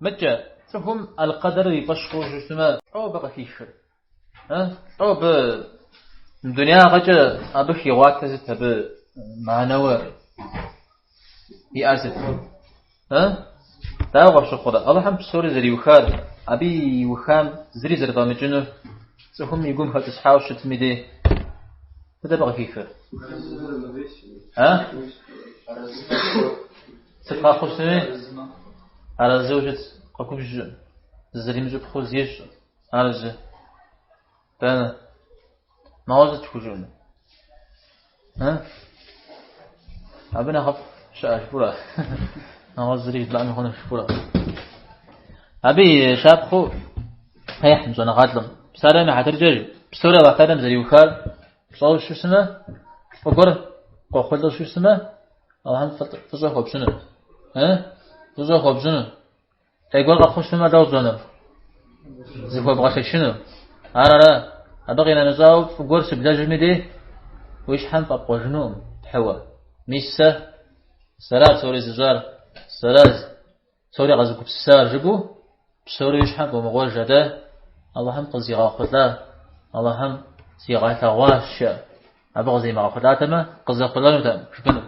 Мыткӏэ, цӏыхум аль-къэдэрыр и фӏэщ хъууэ щытмэ, лӏо абы къыхихыр? Лӏо абы дунягъэкӏэ абы хигъуатэ сыт абы мыхьэнэуэ иӏэр сыт? Дауэ къыфщыхъурэ? Алыхьым псори зэриухар, абы иухам зыри зэрыфӏэмыкӏынур цӏыхум и гум хэтӏысхьауэ щытми дей, сыт абы къыхихыр? Сыт къэхъуу щытми, арэзыуэ щыт, къэгубжьыр, зызэримыщӏыпхъэу зещӏ, арэзы. Дэнэ? Нэгъуэщӏ сыт хужыӏэну? Абы нэхъыфӏ щыӏэ жыпӏурэ? Нэгъуэщӏ зыри жыдмыӏэми хъуну жыпӏурэ? Абы и щапхъэу къехь мы щӏэныгъэлӏым. Псалъэм и хьэтыркӏэ псори Алыхь Тэхьэлам зэриухар пщӏэуэ щытмэ, фӏы гуэр къохъулӏэу щытмэ, Алыхьым фӏыщӏэ хуэпщӏыну. Фӏыщӏэ хуэпщӏыну. Ӏей гуэр къэхъуу щытмэ, дауэ пщӏэну? Зыхуэбгъэшэчыну. Ар ара? Абы къинэмыщӏауэ фӏы гуэр щыблэжьми дей, уи щхьэм фӏэпкъуэжынукъым, тхьэуэ. Мис сэ, сэра псори зыщӏар, сэра псори къэзыгупсысар жыпӏэу, псори уи щхьэм фӏомыгъуэж, атӏэ Алыхьым къызигъэхъулӏа, Алыхьым сигъэлъэгъуащ, абы къызимыгъэхъулӏатэмэ, къызэхъулӏэнутэкъым, жыпӏэну.